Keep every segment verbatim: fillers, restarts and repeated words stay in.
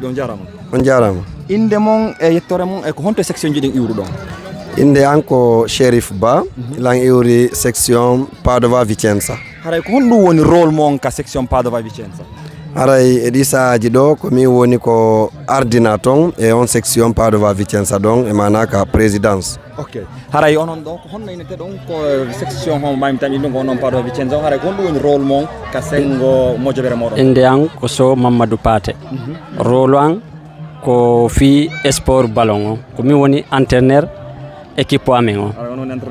On jarama. On jarama. Inde mon e yettoore mon e ko honto section ji ɗin iwruɗon? Inde an ko Sherif Ba, lan iwri section Padova Vicenza. Haray ko honɗum woni rôle mon ka section Padova Vicenza? Haray e ɗi saaji ɗo ko min woni ko ardina ton e on section Padova Vicenza ɗon e mana ka présidence. Ok. Haray onon ɗo ko honno inete ɗon ko section hon mami tan ɗum ko onon Padova Vicenza on, haray ko honɗum woni rôle mon ka sengo mojobere moɗon? Inde an ko so Mamadou Pate. Rôle an ko fi sport ballon on, ko min woni entraîneur équipe amen on.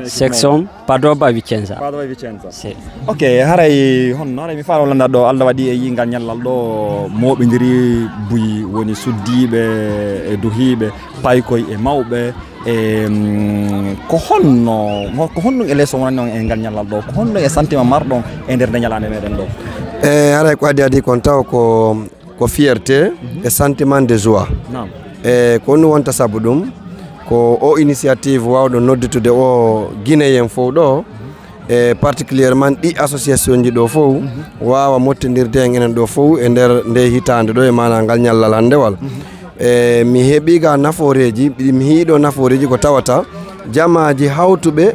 Section Padova Vicenza. Padova Vicenza. Si. Ok, haray honno haray mi faalo landa ɗo Allah waɗi e yingal ñallal ɗo moɓidiri buy woni suddiɓe e duhiɓe paykoy e mawɓe e mm, ko honno ko honno e leso wonani on e ngal ñallal ɗo ko honno e sentiment marɗon e nder nde ñalande meɗen ɗo? E haray ko adi adi kon taw ko ko fierté e sentiment de joie. E ko honɗum wonta sabu ɗum ko o initiative wawɗo nodditude o guinéen fof ɗo e particulièrement ɗi association ji ɗo fof wawa mottindirde en enen ɗo fof e nder nde hitande ɗo e mana ngal ñallal handewal. E mi heɓi ga nafooreji mi hiiɗo nafooreji ko tawata jamaji hawtuɓe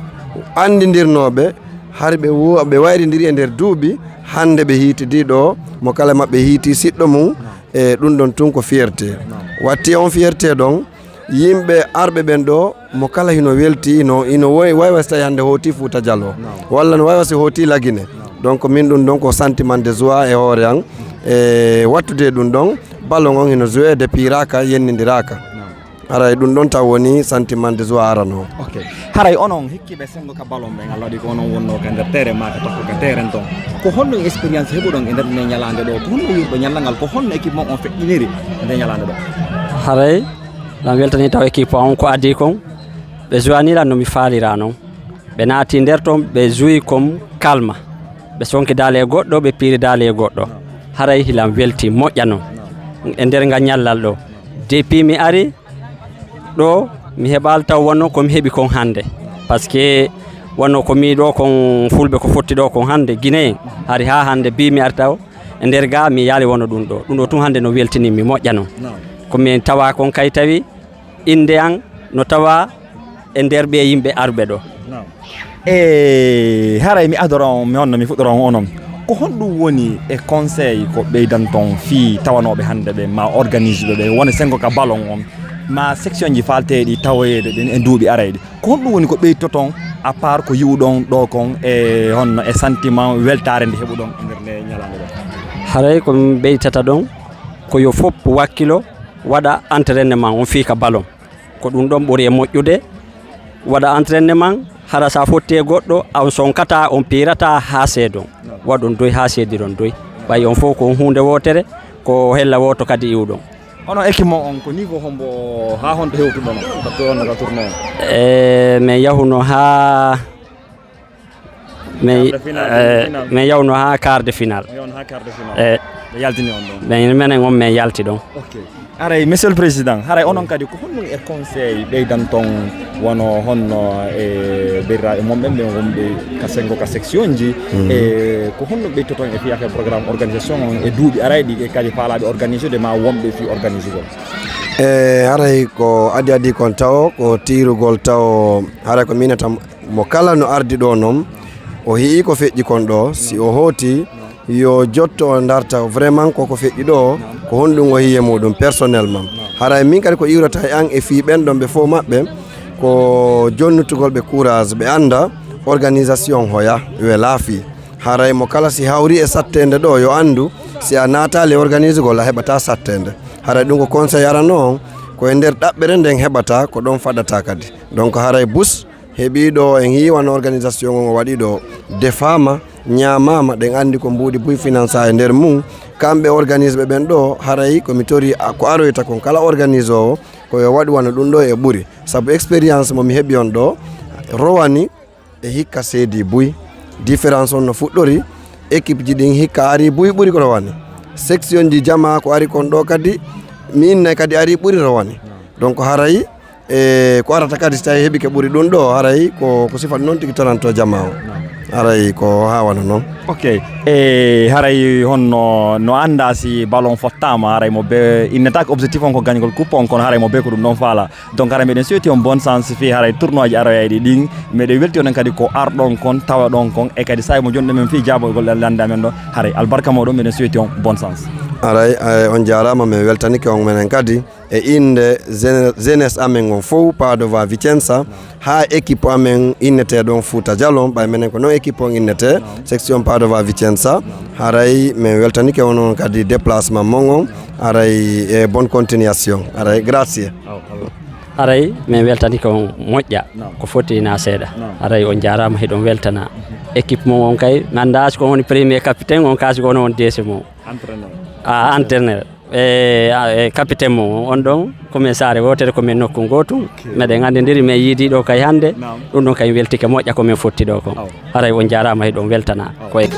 andidirnoɓe hari ɓe wo- ɓe wayridiri e nder duuɓi hande ɓe hiitidi ɗo mo kala maɓɓe hiiti siɗɗo mum e ɗum ɗon tun ko fierté watti on fierté ɗon yimɓe arɓe ɓen ɗo mo kala hino welti no ino woy waywa si tawi hande hooti Fuuta Jalo walla no waywa si hooti Lagine donc min ɗum ɗon ko sentiment de joie e hoore an e wattude ɗum ɗon ballon on hino joué de piraka yennidiraka haray ɗum ɗon taw woni sentiment de joie arano. Ok. Haray onon hikkiɓe sengo ka ballon ɓen Allah waɗi ko onon wonno ka nder terrain ma ka takko ka terrain ton ko honno expérience heɓuɗon e nder nde ñalande ɗo ko honno yurɓe ñalla ngal ko honno équipe mon on feƴƴiniri e nde ñalande ɗo? Haray lan weltani taw équipe on ko adi kon ɓe joini lan no mi faalira non ɓe naati nder ton ɓe joui comme calme ɓe sonki daale e goɗɗo ɓe piiri daale e goɗɗo haray hilan welti moƴƴa non e nder ngal ñallal ɗo depuis mi ari ɗo mi heɓaali taw wonno ko mi heɓi kon hannde par ce que wonno ko mi ɗo kon fulɓe ko fotti ɗo kon hannde guinéen hari ha hannde bi mi ari taw e nder ga mi yaali wonno ɗum ɗo ɗum ɗo tun hannde no weltini mi moƴƴa non ko min tawa kon kay tawi innde an no tawa e nder ɓe yimɓe arɓe ɗo. E haray mi adora on mi honno mi fuɗɗora on onon ko honɗum woni e conseil ko ɓeydanton fii tawanooɓe hannde ɓe ma organise ɓe ɓe wona sengo ka ballon on ma section ji falteeɗi tawoyeede ɗen e duuɓi arayɗi ko honɗum woni ko ɓeytoton à part ko yi'uɗon ɗo kon e honno e sentiment weltaare nde heɓuɗon e nder nde ñalaande ɗo? Haray ko min ɓeytata ɗon ko yo fof wakkilo waɗa entraînement on fii ka ballon ko ɗum ɗon ɓuri e moƴƴude waɗa entraînement hara sa fotti e goɗɗo a on sonkata on pirata ha seedon waɗon doy ha seediron doy ɓay on fof ko hunde wotere ko hella woto kadi iwɗon. Onon équipe mon on ko niveau hombo ha honto hewtuɗon on battu on ka tournoi on? E min yahuno ha min Quart de finale, eh, demi-finale. Min yawno ha quart de finale. Min yawno ha quart de finale. Eh, ɓe yaltini on ɗon. Min menen on min yalti ɗon. Ok. Haray monsieur le président haray onon kadi ko honɗum e conseil ɓeydanton wano honno e deriraɓe mon ɓen ɓe wonɓe ka sengo ka section ji e ko honɗum ɓeytoton e fiyaka programme organisation on e duuɓi arayɗi e kadi faalaɓe organisé de ma wonɓe fi organisugol? E haray ko adi adi kon tawo ko tiirugol tawo haray ko minata mo kala no ardi ɗo noon o hi'i ko feƴƴi kon ɗo si o hooti yo jotto o darta vraiment koko feƴƴi ɗo ko honɗum o hiye muɗum personnellement haray min kadi ko iwrata e an e fii ɓen ɗon ɓe fof maɓɓe ko jonnutugol ɓe courage ɓe annda organisation hoya we laafi haray mo kala si hawri e sattende ɗo yo anndu si a naataali e organisugol a heɓata sattende haray ɗum ko conseil arano on ko e nder ɗaɓɓere nden heɓata ko ɗon faɗata kadi donc haray bus heɓiɗo en hiiwano organisation on o waɗi ɗo defaama ñaamaama ɗen anndi ko mbuuɗi buy finansa e nder mum kamɓe organise ɓe ɓen ɗo haray komi tori ko aroyta kon kala organise o ko yo waɗu wano ɗum ɗo e ɓuri sabu expérience mo mi heɓi on ɗo rowani e hikka seedi buy différence on no fuɗɗori équipe ji ɗin hikka ari buy ɓuri ko rowani section ji jama ko ari kon ɗo kadi mi innay kadi ari ɓuri rowani donc haray e ko arata kadi so tawi heɓi ke ɓuri ɗum ɗo haray ko ko sifat noon tigi tananto jama o Haray ko haa wano noon. Ok. E haray honno no anndaa si ballon fottaama, haray mo be innetaake, objectif on ko gañgol coupe on, kono haray mo be ko ɗum ɗon faala. Donc haray meɗen suweti on bonne chance fii haray tournoi ji aroyayɗi ɗin. Meɗen welti onon kadi ko arɗon kon, tawaɗon kon, e kadi saa'i mo jonɗen men fii jaabagol ɗan lannde amen ɗo. Haray albarka mooɗon, meɗen suweti on bonne chance. Haray, eh, on jaaraama, men weltanike on menen kadi. E innde jeune-, jeunesse amen on fow, Padova Vicenza, haa équipe amen innetee ɗon Fouta Djalon, ɓay menen ko non équipe on innetee, section Padova Vicenza. Haray men weltanike onon kadi déplacement mon on. Haray e bonne continuation. Haray grazie. Haray men weltanike on moƴƴa, ko foti na seeɗa. Haray on jaaraama, hiɗon weltana. Équipe mon on kay, nganndaa si ko woni premier capitaine on, kaa si ko woni on deuxième on. A entraîneur. E, a, e capitaine mon on, on ɗon ko men saare wootere, ko men nokku gootu. Meɗen anndindiri, men yiidi ɗo kay hannde. Ɗum ɗon kay weltike moƴƴa ko men fotti ɗo kon. Haray on jaaraama, hiɗon weltana. Ko e